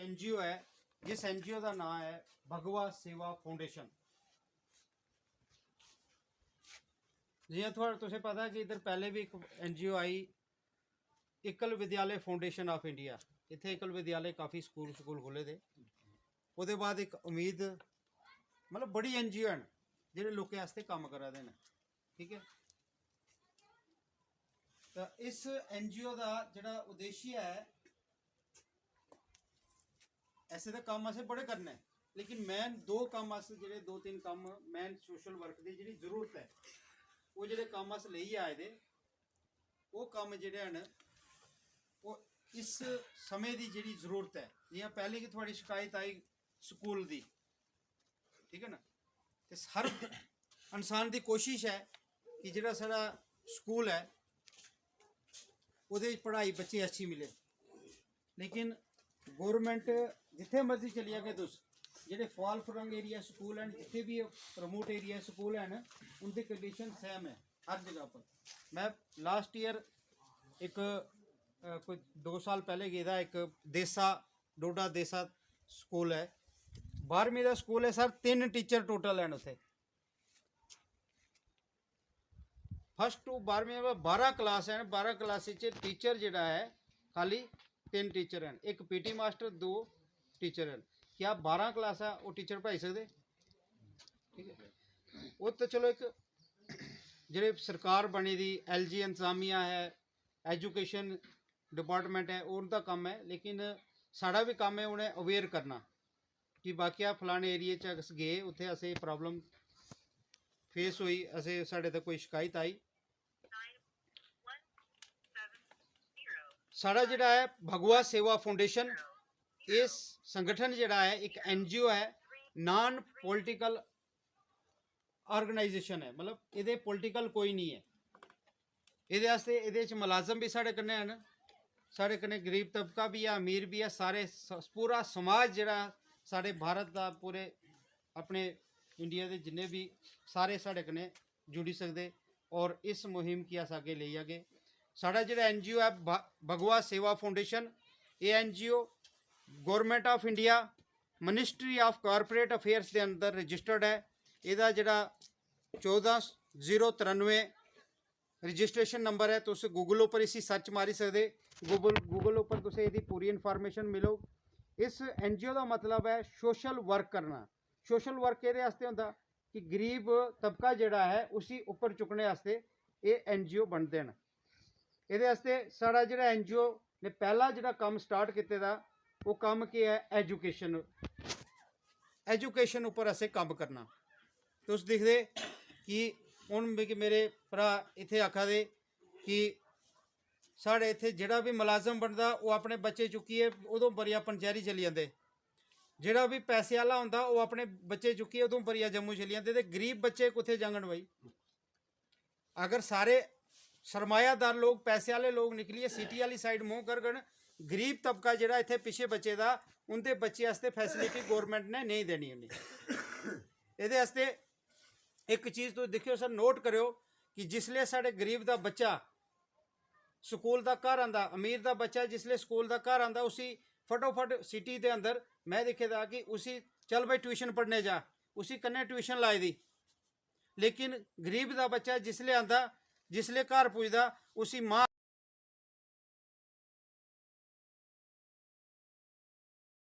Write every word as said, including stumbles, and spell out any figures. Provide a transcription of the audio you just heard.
NGO ऐ, जिस NGO दा नांऽ ऐ भगवा सेवा फाउंडेशन। जि'यां थुआढ़े, तुसें पता कि इद्धर पैह्लें बी इक एनजीओ आई, एकल विद्यालय फाउंडेशन ऑफ इंडिया। इत्थै एकल विद्यालय काफ़ी स्कूल स्कूल खु'ल्ले दे। ओह्दे बाद इक उम्मीद, मतलब बड़ी एनजीओ हैन जेह्ड़े लोकें आस्तै कम्म करा दे न। ठीक ऐ, ते इस एनजीओ दा जेह्ड़ा उद्देश्य ऐ, ऐसे ते कम्म असें बड़े करने, लेकिन मेन दो कम्म अस जेह्ड़े, दो तिन्न कम्म मेन सोशल वर्क दी जेह्ड़ी जरूरत ऐ, ओह् जेह्ड़े कम्म अस लेइयै आए दे, ओह् कम्म जेह्ड़े हैन, ओह् इस समें दी जेह्ड़ी जरूरत ऐ। जि'यां पैह्लें गै थुआढ़ी शिकायत आई स्कूल दी, ठीक ऐ ना, ते हर इंसान दी कोशिश ऐ कि जेह्ड़ा साढ़ा स्कूल ऐ, ओह्दे च पढ़ाई बच्चे अच्छी मिले। लेकिन गौरमेंट, जित्थै मर्जी चली जागे तुस, जेह्ड़े फाल फ्रंग एरिया स्कूल हैन, जित्थै बी रिमोट एरिया स्कूल हैन, उं'दी कंडीशन सेम ऐ हर जगह पर। में लास्ट ईयर इक, अ, कोई दो साल पैह्ले गेदा, इक देसा, डोडा देसा स्कूल ऐ, बारहवीं दा स्कूल ऐ सर, तिन्न टीचर टोटल हैन उत्थै। फर्स्ट टू बारहवीं दा बारां क्लास हैन, बारां क्लास च टीचर जेह्ड़ा ऐ, खाली तिन्न टीचर हैन, इक पीटी मास्टर, दो टीचर हैन। क्या बारां क्लासां ओह् टीचर पढ़ाई सकदे? ठीक ऐ, ओह् ते चलो इक जेह्ड़े सरकार बनी दी, एलजी इंतजामिया ऐ, एजुकेशन डिपार्टमेंट ऐ, ओह् उं'दा कम्म ऐ, लेकिन साढ़ा बी कम्म ऐ उ'नें अवेयर करना कि वाकया फलाने एरिया च अस गे, उत्थै असें प्रॉब्लम फेस होई, असें, साढ़े तक कोई शिकायत आई। साढ़ा जेह्ड़ा ऐ भगवा सेवा फाउंडेशन, इस संगठन जेह्ड़ा ऐ इक एनजीओ ऐ, नॉन पॉलिटिकल ऑर्गेनाइजेशन ऐ, मतलब एह्दे पॉलिटिकल कोई निं ऐ। एह्दे आस्तै एह्दे च मलाजम बी साढ़े कन्नै हैन, साढ़े कन्नै गरीब तबका बी ऐ, अमीर बी ऐ, सारे स-, पूरा समाज जेह्ड़ा साढ़े भारत दा, पूरे अपने इंडिया दे जिन्ने बी, सारे साढ़े कन्नै जुड़ी सकदे और इस मुहिम गी अस अग्गें लेई जागे। साढ़ा जेह्ड़ा एनजीओ ऐ भ-, भगवा सेवा फाउंडेशन, एह् NGO government of India, ministry of corporate affairs दे अंदर रजिस्टर्ड ऐ। एह्दा जेह्ड़ा चौदां जीरो तरानुए रजिस्ट्रेशन नंबर ऐ, तुस गूगल उप्पर इसी सर्च मारी सकदे। गूगल, गूगल उप्पर तुसें एह्दी पूरी इंफॉर्मेशन मिलग। इस एनजीओ दा मतलब ऐ सोशल वर्क करना। सोशल वर्क एह्दे आस्तै होंदा कि गरीब तबका जेह्ड़ा ऐ उसी उप्पर चुक्कने आस्तै एह् एनजीओ बनदे न। एह्दे आस्तै साढ़ा जेह्ड़ा एनजीओ ने पैह्ला जेह्ड़ा कम्म स्टार्ट कीते दा, ओह् कम्म केह् ऐ? एजुकेशन, एजुकेशन उप्पर असें कम्म करना। तुस दिखदे कि हून मिगी मेरे भ्राऽ इत्थै आखा दे कि साढ़े इत्थै जेह्ड़ा बी मलाजम बनदा, ओह् अपने बच्चे चुक्कियै उधमपुर जां पंचैरी चली जंदे। जेह्ड़ा बी पैसे आह्ला होंदा, ओह् अपने बच्चे चुक्कियै उधमपुर जां जम्मू चली जंदे, ते गरीब बच्चे कुत्थै जाङन भाई? अगर सारे सरमायादार लोक, पैसे आह्ले लोक निकलियै सिटी आह्ली साइड मूंह् करङन, गरीब तबका जेह्ड़ा इत्थै पिच्छे बचे दा, उं'दे बच्चे आस्तै फैसिलिटी गौरमेंट ने नेईं देनी उ'नें। एह्दे आस्तै इक चीज तुस दिक्खेओ सर, नोट करेओ कि जिसलै साढ़े गरीब दा बच्चा स्कूल दा घर आंदा, अमीर दा बच्चा जिसलै स्कूल दा घर आंदा, उसी फटोफट सिटी दे अंदर में दिक्खे दा कि उसी, "चल भाई ट्यूशन पढ़ने जा", उसी कन्नै ट्यूशन लाई दी। लेकिन गरीब दा बच्चा जिसलै आंदा, जिसलै घर पुजदा, उसी मां